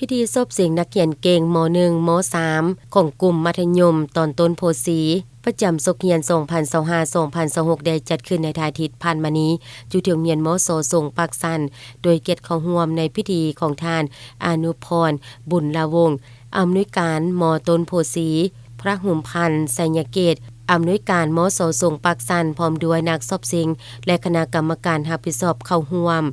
ພິທີສອບເສັງນັກຮຽນເກັ່ງ ມໍໜຶ່ງ ມໍສາມ ຂອງກຸ່ມມັດທະຍົມຕອນຕົ້ນໂພສີ ປະຈຳສົກຮຽນ ສອງພັນຊາວຫ້າ ສອງພັນຊາວຫົກ ໄດ້ຈັດຂຶ້ນໃນທ້າຍທິດຜ່ານມານີ້ ຢູ່ທີ່ໂຮງຮຽນ ມສ ສົງປາກຊັນ ໂດຍກຽດເຂົ້າຮ່ວມໃນພິທີຂອງທ່ານ ອານຸພອນ ບຸນລາວົງ ອຳນວຍການ ມ ຕົ້ນໂພສີ, ພະຫຸມພັນ ໄຊຍະເກດ ອຳນວຍການ ມສ ສົງປາກຊັນ ພ້ອມດ້ວຍນັກສອບເສັງ ແລະ ຄະນະກຳມະການຮັບຜິດຊອບເຂົ້າຮ່ວມ.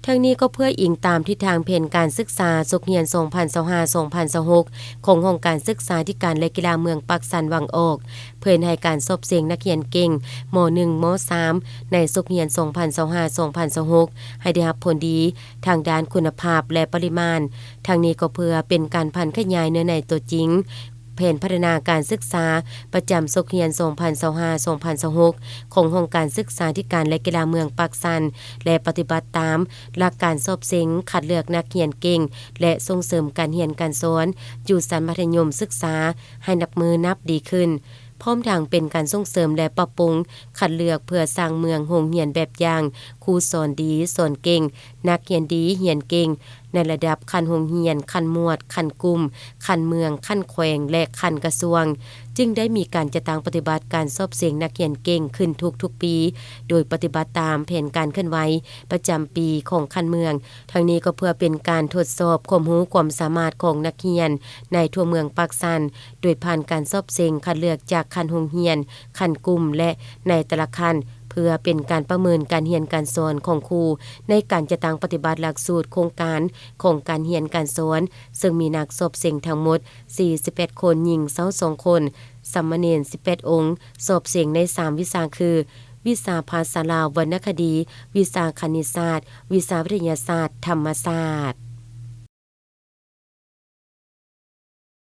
ທັງນີ້ກໍເພື່ອອີງຕາມທິດທາງແຜນການສຶກສາສົກຮຽນ ສອງພັນຊາວຫ້າ ສອງພັນຊາວຫົກ ຂອງຫ້ອງການສຶກສາທິການ ແລະ ກິລາເມືອງປາກຊັນວາງອອກ ເພື່ອເຮັດໃຫ້ການສອບເສັງນັກຮຽນເກັ່ງ ມໍໜຶ່ງ ມໍສາມ ໃນສົກຮຽນ ສອງພັນຊາວຫ້າ ສອງພັນຊາວຫົກ ໃຫ້ໄດ້ຮັບຜົນດີທາງດ້ານຄຸນນະພາບ ແລະ ປະລິມານ. ທັງນີ້ກໍເພື່ອເປັນການຜັນຂະຫຍາຍເນື້ອໃນຕົວຈິງ ແຜນພັດທະນາການສຶກສາປະຈຳສົກຮຽນ ສອງພັນຊາວຫ້າ ສອງພັນຊາວຫົກ ຂອງຫ້ອງການສຶກສາທິການ ແລະ ກິລາເມືອງປາກຊັນ ແລະ ປະຕິບັດຕາມຫຼັກການສອບເສັງຄັດເລືອກນັກຮຽນເກັ່ງ ແລະ ສົ່ງເສີມການຮຽນການສອນຢູ່ຊັ້ນມັດທະຍົມສຶກສາໃຫ້ນັບມື້ນັບດີຂຶ້ນ, ພ້ອມທັງເປັນການສົ່ງເສີມ ແລະ ປັບປຸງຄັດເລືອກເພື່ອສ້າງເມືອງໂຮງຮຽນແບບຢ່າງ ຄູສອນດີ ສອນເກັ່ງ, ນັກຮຽນດີ ຮຽນເກັ່ງ ໃນລະດັບຂັ້ນໂຮງຮຽນ, ຂັ້ນໝວດ, ຂັ້ນກຸ່ມ, ຂັ້ນເມືອງ, ຂັ້ນແຂວງ ແລະ ຂັ້ນກະຊວງ, ຈຶ່ງໄດ້ມີການຈັດຕັ້ງປະຕິບັດການສອບເສັງນັກຮຽນເກັ່ງຂຶ້ນທຸກໆປີ, ໂດຍປະຕິບັດຕາມແຜນການເຄື່ອນໄຫວປະຈຳປີຂອງຂັ້ນເມືອງ. ທັງນີ້ກໍເພື່ອເປັນການທົດສອບຄວາມຮູ້ຄວາມສາມາດຂອງນັກຮຽນໃນທົ່ວເມືອງປາກຊັນ, ໂດຍຜ່ານການສອບເສັງຄັດເລືອກຈາກຂັ້ນໂຮງຮຽນ, ຂັ້ນກຸ່ມ ແລະ ໃນແຕ່ລະຂັ້ນ, ເພື່ອເປັນການປະເມີນການຮຽນການສອນຂອງຄູໃນການຈັດຕັ້ງປະຕິບັດຫຼັກສູດໂຄງການຂອງການຮຽນການສອນ, ເຊິ່ງມີນັກສອບເສັງທັງໝົດສີ່ສິບແປດຄົນ, ຍິງຊາວສອງຄົນ, ສາມະເນນສິບແປດອົງ, ສອບເສັງໃນສາມວິຊາຄື ວິຊາພາສາລາວ, ວັນນະຄະດີ, ວິຊາຄະນິດສາດ, ວິຊາວິທະຍາສາດທຳມະຊາດ.